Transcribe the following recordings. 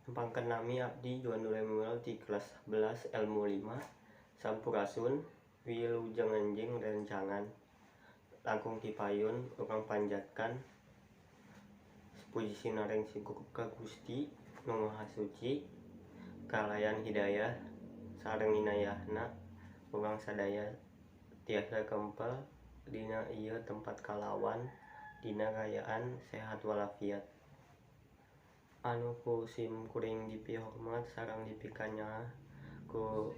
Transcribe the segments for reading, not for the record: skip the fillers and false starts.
Nepangkeun nami abdi Juan Lemuel ti kelas 11 Ilmu 5. Sampurasun, wilujeng enjing rencangan. Langkung ti payun urang panjatkan puji sinareng syukur ka Gusti Nu Maha Suci kalayan hidayah sareng inayahna urang sadaya tiasa kempel dina ieu tempat kalawan dina kaayaan sehat walafiat. Anu ku sim kuring dipihormat sareng dipikanyaah ku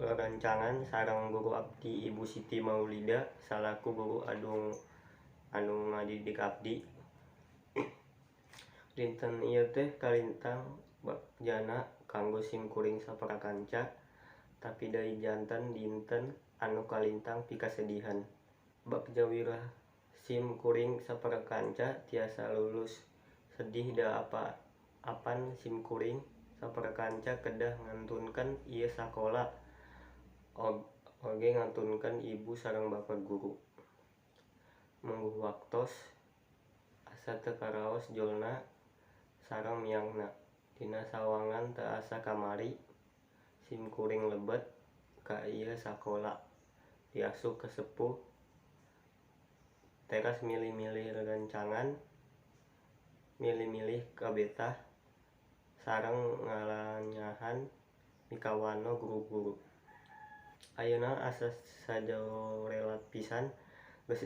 rerencangan sareng guru abdi Ibu Siti Maulida salaku guru anu ngadidik abdi. Dinten ieu teh kalintang bagjana kanggo sim kuring saparakanca, tapi deui janten dinten anu kalintang pikasedihan. Bagja wireh sim kuring saparakanca tiasa lulus, sedih da apan sim kuring saparakanca kedah ngantunkeun ieu sakola oge ngantunkeun ibu sareng bapa guru. Mungguh waktos asa teu karaos jolna sareng miangna. Dina sawangan teu asa kamari sim kuring lebet ka ieu sakola diasuh ka sepuh teras milih-milih rerencangan, milih-milih kabetah sareng ngalanyahan mikawanoh guru-guru. Ayeuna asa sajorelat pisan geus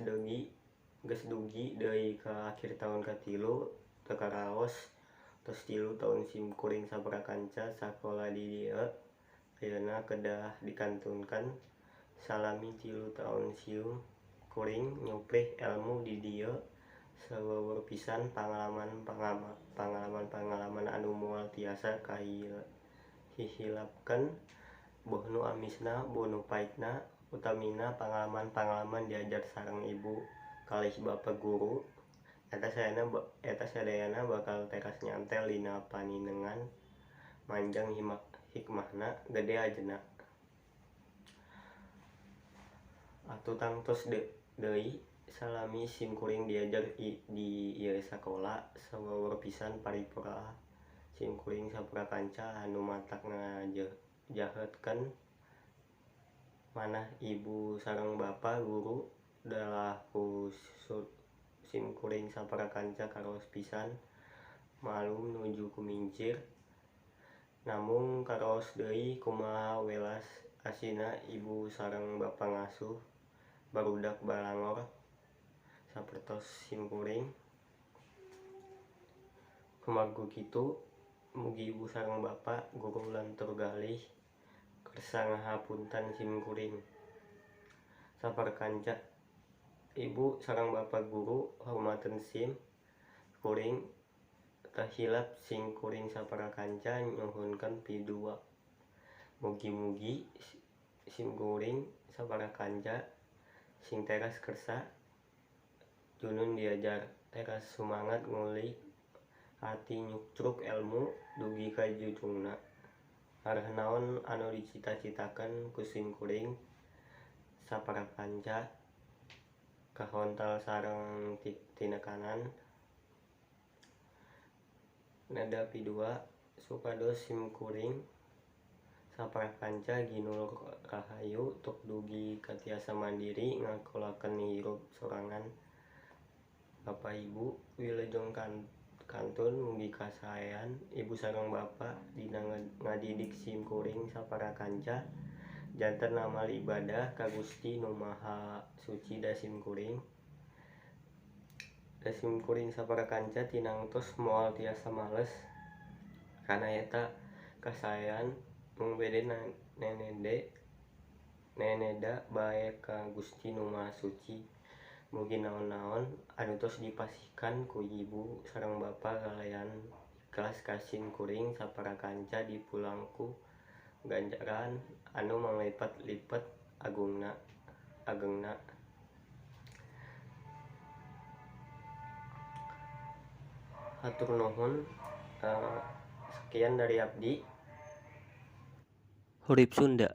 dugi deui ka akhir taun katilu teu karaos tos 3 taun sim kuring saparakanca sakola di dieu ayeuna kedah dikantunkeun. Salami 3 taun sim kuring nyuprih elmu di dieu seueur pisan pangalaman-pangalaman anu moal tiasa kahihilapkeun boh nu amisna boh nu paitna utamina pangalaman-pangalaman diajar sareng ibu kalih bapa guru. Eta sadayana bakal teras nyantel dina paninengan manjang hikmahna gede ajena. Atuh tangtos deui salami sim kuring diajar di ieu sakola seueur pisan paripurna sim kuring saparakanca anu matak ngajahetkeun manah ibu sareng bapa guru dalah ku sim kuring saparakanca karaos pisan malum nuju kumincir. Namung karaos deui kumaha welas asihna ibu sareng bapa ngasuh barudak balangor sapertos sim kuring. Kumargi kitu mugi ibu sareng bapa guru lantur galih kersa ngahapunten sim kuring saparakanca. Ibu sareng bapa guru hormateun sim kuring teu hilap sim kuring saparakanca nyuhunkeun pidua. Mugi-mugi sim kuring saparakanca sing teras kersa junun diajar, teras sumangat ngulik ati nyukcruk elmu dugi ka jujungna. Arah naon anu dicita-citakeun ku sim kuring saparakanca kahontal sareng tinekanan neda pidua supados sim kuring saparakanca ginulur rahayu tuk dugi ka tiasa mandiri ngakolakeun hirup sorangan. Bapa Ibu wilujeng kantun mugi kasaean ibu sareng bapa dina ngadidik sim kuring saparakanca janten amal ibadah ka Gusti Nu Maha Suci da sim kuring. Da sim kuring saparakanca tinangtos moal tiasa males kana eta kasaean mung bade neneda bae ka Gusti Nu Maha Suci. Mugi naon-naon anu tos dipasihkan ku ibu sareng bapa kalayan ikhlas ka sim kuring saparakanca dipulang ku ganjaran anu manglipet-lipet agengna. Hatur nuhun, sekian dari abdi. Hurip Sunda.